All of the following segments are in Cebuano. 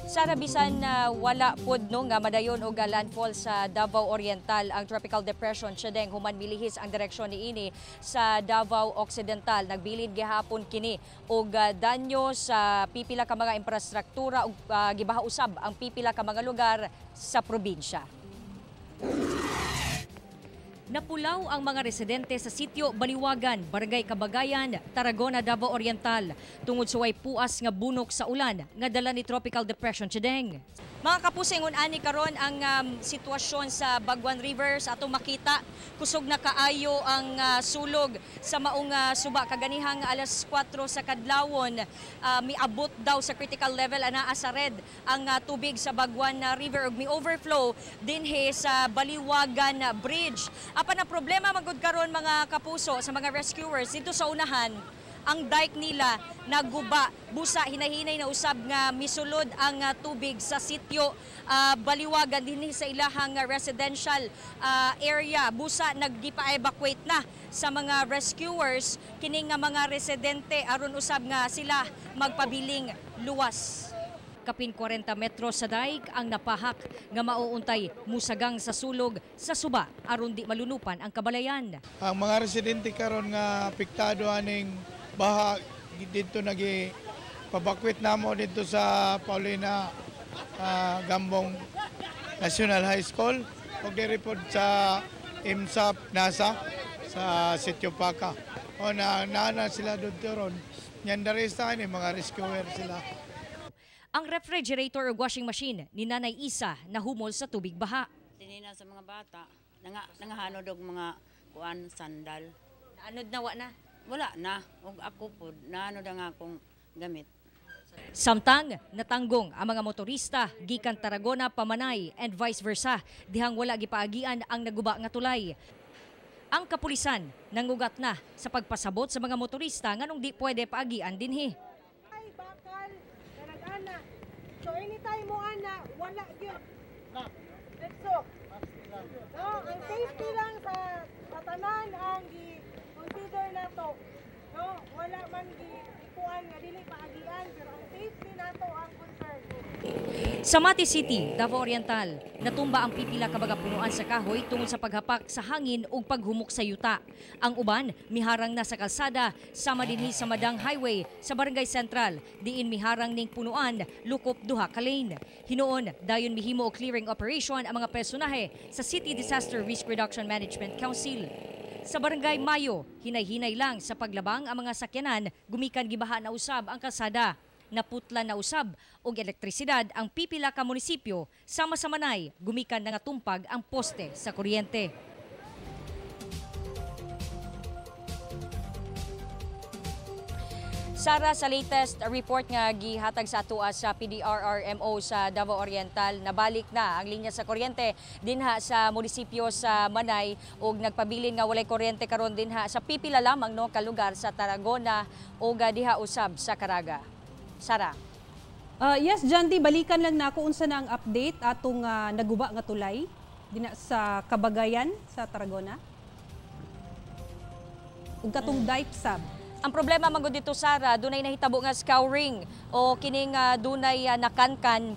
Sara, bisan wala pod no nga madayon og landfall sa Davao Oriental ang Tropical Depression Chedeng, human milihis ang direksyon niini sa Davao Occidental. Nagbilin gihapon kini og danyo sa pipila ka mga infrastruktura ug gibaha usab ang pipila ka mga lugar sa probinsya. Napulaw ang mga residente sa sitio Baliwagan, Barangay Kabagayan, Tarragona, Davao Oriental tungod sa way puas nga bunok sa ulan nga dala ni Tropical Depression Chedeng. Mga kapuso, ingon ani karon ang sitwasyon sa Baguan River. Sa atong makita, kusog na kaayo ang sulog sa maong suba. Kaganihang alas 4 sa kadlawon, miabot daw sa critical level, anaa sa red ang tubig sa Baguan River ug mi-overflow dinhi sa Baliwagan Bridge. Apan ang problema magud karon, mga kapuso, sa mga rescuers dito sa unahan, ang dike nila naguba. Busa hinahinay na usab nga misulod ang tubig sa sitio Baliwagan dinhi sa ilahang residential area. Busa naggipa-evacuate na sa mga rescuers kining nga mga residente aron usab nga sila magpabiling luwas. Kapin 40 metros sa dike ang napahak nga mauuntay musagang sa sulog sa suba aron di malunupan ang kabalayan. Ang mga residente karon nga apektado aning baha dito, nagi pabakwit namo dito sa Paulina Gambong National High School ug diri pod sa IMSAP NASA sa Sitio Paca. O na na sila dito ron. Yan dari sa ni mga rescuer sila. Ang refrigerator ug washing machine ni Nanay Isa nahumol sa tubig baha. Tinina sa mga bata, nangahanod og mga kuan, sandal. Anod na wa na. Wala na, ug ako pod naanod ang akong gamit. Samtang natanggong ang mga motorista gikan Tarragona pamanay and vice versa dihang wala gipaagian ang naguba nga tulay. Ang kapulisan nangugat na sa pagpasabot sa mga motorista nganong di pwede paagian dinhi. Ay bakal na nag-ana. So anytime mo ana, wala gyud. Let's. No, ang safety lang sa tanan ang gi-consider nato. No, wala man gi ikuan nga dili paagian, pero ang safety nato ang concern. Sa Mati City, Davao Oriental, natumba ang pipila ka mga punuan sa kahoy tungod sa paghapak sa hangin ug paghumok sa yuta. Ang uban miharang na sa kalsada sama dinhi sa Madang Highway sa Barangay Central, diin miharang ning punuan lukop duha ka lane. Hinuon dayon mihimo og clearing operation ang mga personahe sa City Disaster Risk Reduction Management Council. Sa Barangay Mayo, hinay-hinay lang sa paglabang ang mga sakyanan gumikan gibaha na usab ang kalsada. Naputlan na usab og elektrisidad ang pipila ka munisipyo sama sa Manay gumikan na nga ang poste sa kuryente. Sara, sa latest report nga gihatag sa atoa sa PDRRMO sa Davao Oriental, nabalik na ang linya sa kuryente dinha sa munisipyo sa Manay ug nagpabilin nga walay kuryente karon dinha sa pipila lamang no ka lugar sa Tarragona ug diha usab sa Caraga. Sara. Yes, Jandy, balikan lang nako unsa na ang update atong naguba nga tulay dinha sa Kabagayan sa Tarragona ug katong dike sab. Ang problema man gud dito, Sara, dunay nahitabo nga scouring o kining dunay nakankan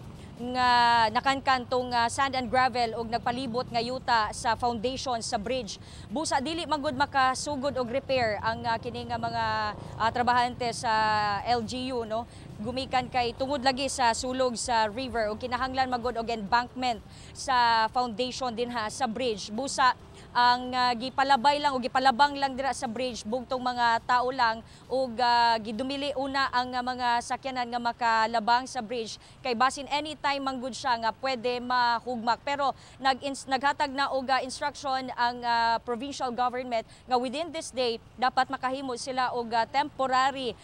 nga nakankan tong sand and gravel og nagpalibot nga yuta sa foundation sa bridge. Busa dili man gud makasugod og repair ang kining mga trabahante sa LGU no, gumikan kay tungod lagi sa sulog sa river og kinahanglan magud og embankment sa foundation dinha sa bridge. Busa ang gipalabay lang o gipalabang lang dira sa bridge bugtong mga tao lang og gidumili una ang mga sakyanan nga makalabang sa bridge kay basin anytime manggud siya nga pwede mahugmak. Pero naghatag na og instruction ang provincial government nga within this day dapat makahimo sila og temporary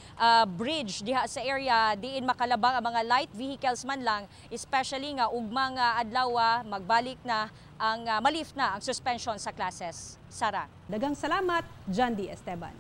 bridge diha sa area diin makalabang ang mga light vehicles man lang, especially nga ugmang adlaw magbalik na ang malift na ang suspension sa classes. Sara. Dagang salamat, Jandy Esteban.